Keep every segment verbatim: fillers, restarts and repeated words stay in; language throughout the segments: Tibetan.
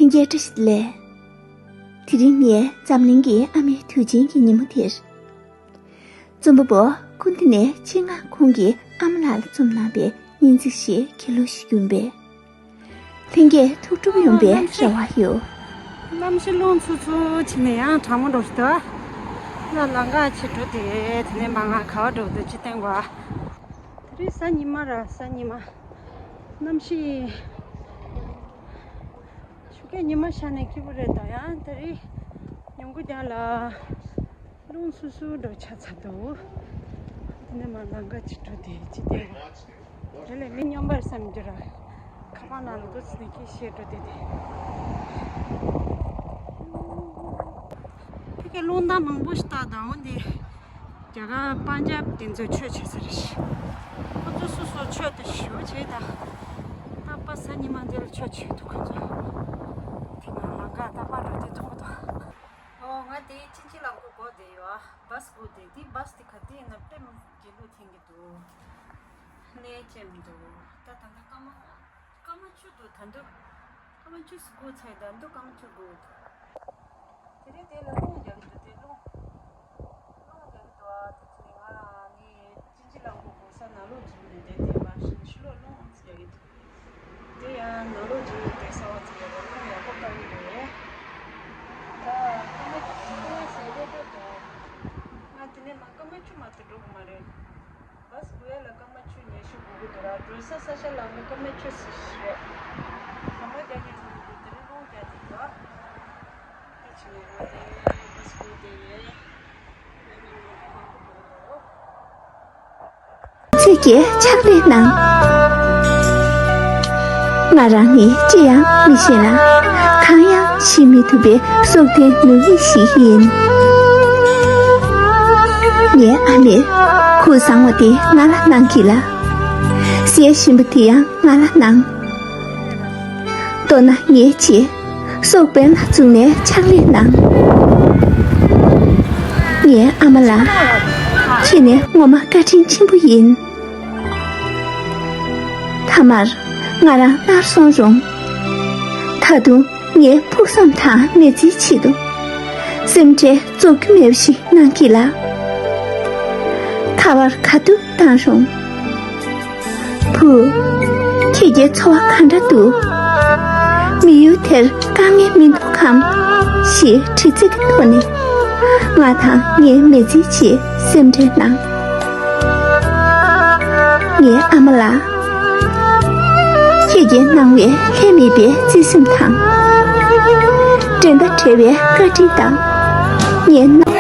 ལྷན་རྒྱས་བཀྲ་ཤིས་བདེ་ལེགས། དེ་རིང་ངས་འཛམ་གླིང་གི་ཨ་མའི་དུས་ཆེན་གྱི་ཉིན་མོ་དེར། རྩོམ་པ་པོ་སྐུ་མདུན་ནས་ཆེད་མངགས་ཁོང་གི་ཨ་མ་ལགས་ལ་རྩོམ་གནང་པའི་སྙན་ཚིག་ཞིག་ཁྱེར་ལོ་ཞིག་ཡོང་པས། ལྷན་རྒྱས་ཐུགས་སྤྲོ་པོ་ཡོང་པའི་རེ་བ་ཡོད། གནམ་གཤིས་རླུང་འཚུབ་འཚུབ་བྱས་ནས་ཡང་གྲང་མོ་འགྲོ་ཞིག་འདུག་ང་ལམ་ཁ་ཕྱིར་འགྲོ་དེ་དེ་ནས་མ་ང་ག་བ་འགྲོ་འདུག་ཅི་བསྟན་གོ། དེ་རིང་གཟའ་ཉི་མ་ར་གཟའ་ཉི་མ། གནམ་གཤིས་ཆུ་ཁ་ཉི་མ་ཤར་ནས་སྐྱིད་པོ་རེད་ད། ཡང་དེ་རིང་ཉིན་གུང་རྒྱང་ལ་རླུང་སུ་སུ་འགྲོ་ཆ་ཚ་འདུག་དེ་ནས་མ་ལམ་ཁ་ཕྱིར་འགྲོ་དེ་ཅི་བསྟན་གོ། དེ་ལས་མི་སྙོམས་པར་བསམ་རྒྱུ་ར། ཁ་པར་ནང་ལ་འདུག་ཟེར་ནས་ཁྱེད་བཤད་འགྲོ་དེ་དེ། ཕ་གི་རླུང་རྟ་མང་པོ་ཞིག་བཏགས་དང་འོ་འདི། རྒྱ་གར་པན་ཇབ་དེ་ཚོས་ཆོས་བྱེད་ས་རེད། ཁོ་ཚོ་སོ་སོ་ཆོས་དེ་ཞུ་བྱེད་ད། རྟག་པར་གཟའ་ཉི་མ་འདི་ལ་ཆོས་བྱེད་འདུག་ཁོ་ཚོ། དེ་ང་ལམ་ཁ་རྟག་པར་འགྲོ་དུས་མཐོང་གི་འདུག་ཨོ་ང་དེ་ཅིན་ཅི་ལ་མགོ་སྒུར་བསྡད་ཡོད། བཱས་སྒུག་བསྡད། འདི་བཱས་དེ་ག་དུས་ཡིན་ན་དཔེ་མི་སྒྱིད་ལུག་འཐེན་གྱི་འདུག་ལས་བྱེད་མི་འདུག་ད་ད་ལྟ་སྐར་མ། སྐར་མ་བཅུ་འདུག་ད་འདུག་སྐར་མ་བཅུ་ཞིག་སྒུག་ཚར། ད་འདུག་སྐར་མ་བཅུ་སྒུག་འདུག་དེ་རིང་དེ་ལ་རླུང་རྒྱག་གི་འདུག་དེ་རླུང་། རླུང་རྒྱག་གི་འདུག་ཨ་དེ་ཚོ་ང་ནི་ཅིན་ཅི་ལ་མགོ་སྒུར་ས་ནང་ལོགས་འཛུལ་ནས་བསྡད་དེ་བར་ཕྱི་ཕྱི་ལོགས་རླུང་ཨང་ཙི་རྒྱག་གི་འདུག་དེ་ཡང་ནང་ལོགས་འཛུལ་ནས་བསྡད་ས་བ་ཙི་ཡོད་རེད། རླུང་ཡག་པོ་བཏང་གི་རེད། ད་སྐར་མ་བཅུ་ཟེར་རེད་འགྲོ་འདུག་ང་དེ་ནས་མ་སྐར་མ་བཅུ་མ་གཏོགས་འགྲོ་གི་མ་རེད། བཱས་སྒུག་ཡ་ལ་སྐར་མ་བཅུ་ཉི་ཤུ་སྒུག་གི་འདུག་ར། འགྲོ་ས་ས་ཤ་ལ་མི་སྐར་མ་བཅུ་ཟེར་ཞིག་རེད། གང་པ་རྒྱག་གི་འདུག་དེ་རིང་རླུང་རྒྱག་གི་འདུག་ཨ་ཅི་ཡོད་རེད། བཱས་སྒུག་བསྡད་ཡོད། ཁྱེད་ཀྱིས་ཕྱག་ལས་གནང་། ང་རང་ནི་ཅི་ཡང་མི་ཤེས་ལ། གང་ཡང་བྱེད་མི་ཐུབ་པའི་སྲོག་ལྡན་ནོར་བུ་ཞིག་ཡིན། ངའི་ཨ་མས་ཁུ་བཟང་བ་དེ་ང་ལ་གནང་གི་ལ། ཟས་ཞིམ་པོ་དེ་ཡང་ང་ལ་གནང་། མདོར་ན་ངའི་ཆེད་སྲོག་འབེན་ལ་བཙུགས་ནས་ཕྱག་ལས་གནང་། ངའི་ཨ་མ་ལགས། ཁྱེད་ནས་ངོ་མ་བཀའ་དྲིན་ཆེན་པོ་ཡིན། མཐའ་མར་ང་རང་མནར་སོང་རུང་། ད་དུང་ངའི་ཕུགས་བསམ་དང་མི་ཚེའི་ཆེད་དུ་སེམས་ཁྲལ་རྫོགས་རྒྱུ་མེད་པ་ཞིག་གནང་གི་ལ། ཁ་པར་ག་དུས་བཏང་རུང་། བུ། ཁྱེད་ཀྱི་འཚོ་བ་ག་འདྲ་འདུག་མི་ཡུལ་དེར་དཀའ་ངལ་མི་འདུག་གམ། ཞེས་དྲི་ཚིག་གི་ཐོག་ནས་ང་དང་ངའི་མི་ཚེའི་ཆེད་སེམས་ཁྲལ་གནང་། ངའི་ཨ་མ་ལགས། ཁྱེད་ཀྱིས་གནང་བའི་ལྷད་མེད་པའི་བརྩེ་སེམས་དང་། འགྲན་ཟླ་བྲལ་བའི་བཀའ་དྲིན་དང་། ངའི་རྣམ།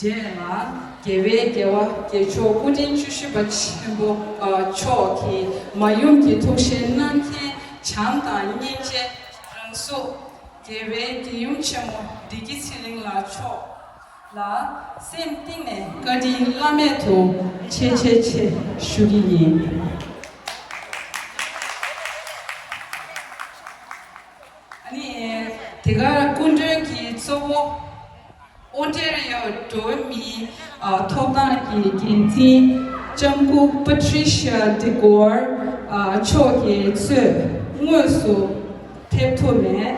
རྗེས་ལ་རྒྱལ་བའི་རྒྱལ་བ་རྒྱལ་མཆོག་སྐུ་ཕྲེང་བཅུ་བཞི་པ་ཆེན་པོ་མཆོག་གིས་མ་ཡུམ་གྱི་ཐུགས་བཞེད་གནང་མཁན་བྱམས་དང་སྙིང་རྗེ་རང་གཟུགས། རྒྱལ་བའི་དགེ་ཡུམ་ཆེན་མོ་བདེ་སྐྱིད་ཚེ་རིང་ལགས་མཆོག་ལ་སེམས་གཏིང་ནས་བཀའ་དྲིན་བླ་མེད་དུ་ཆེ་ཆེ་ཆེ་ཞུ་གི་ཡིན། ཨ་ནི་དེ་གར་སྐུ་མགྲོན་གྱི་གཙོ་བོ་ཨོན་ཊེ་རི་ཡོ་འགྲོ་བ་མིའི་ཨ་ཐོབ་ཐང་གི་འགན་འཛིན་ལྕམ་སྐུ་པ་ཊི་རི་ཤི་ཡ་ཌི་གོར་ཨ་མཆོག་གིས་གཙོས་དངོས་སུ་ཕེབས་ཐུབ་མེད། ཨ་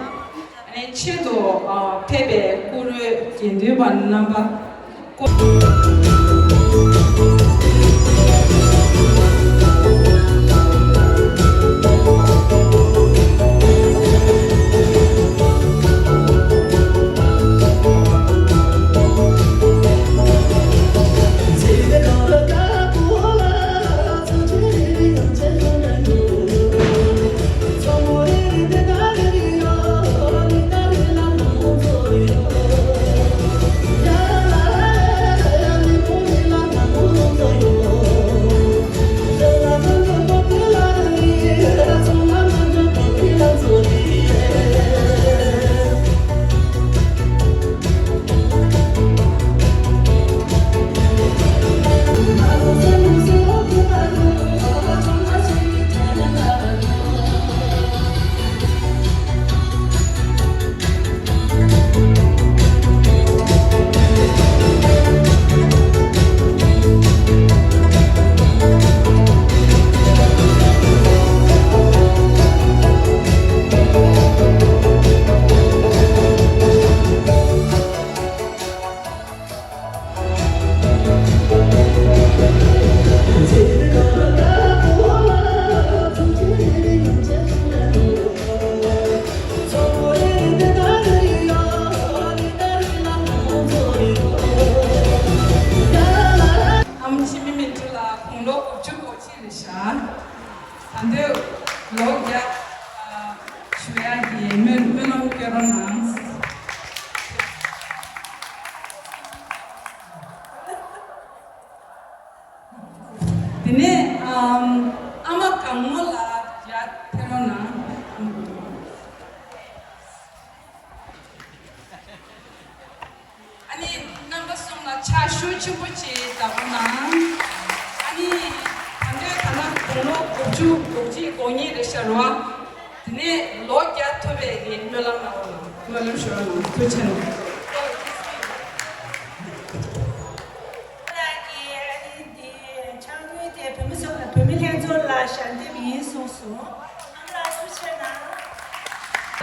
ནི་ཆེད་དུ་ཨ་ཕེབས་པའི་བཀུར་འོས་དགེ་འདུན་པ་རྣམ་པ། ལོ་དགུ་བཅུ་གོ་གཅིག་རེད་ཤག་ད་དུང་ལོ་བརྒྱ་ཞུ་ཡག་གི་སྨོན་སྨོན་ལམ་སྐྱོན་རོགས་གནང་། དེ་ནས་ཨམ་ཨ་མ་གང་མོ་ལ་ཡར་ཕེབས་རོགས་གནང་། ཨ་ནི་རྣམ་པ་གསུམ་ལ་ཕྱག་ཤུགས་ཆེན་པོ་ཅིག་བརྡབ་རོགས་གནང་། ཨ་ནི་ད་ལྟའི་ད་ལྟ་དགུང་ལོ་དགུ་བཅུ་གོ་གཅིག་གོ་གཉིས་རེད་ཤག་རོ། དེ་ནས་ལོ་བརྒྱ་ཐུབ་པའི་གི་སྨོན་ལམ་གནང་རོགས་གནང་། སྨོན་ལམ་ཞུ་རོགས་གནང་། ཐུགས་རྗེ་གནང་། ལགས་ཀྱི་ཨ་ནི་འདི་ཕྱག་དངུལ་དེ་བོད་མི་ཚོ་བོད་མི་ལྷན་ཚོགས་ལ་ཞལ་འདེབས་ཡིན་གསུངས་སོང་། ཨ་མ་ལགས་ཐུགས་རྗེ་གནང་།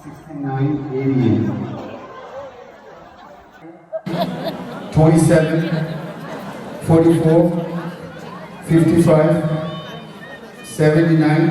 Sixty-nine eighty-eight. Twenty-seven, forty-four, fifty-five, seventy-nine.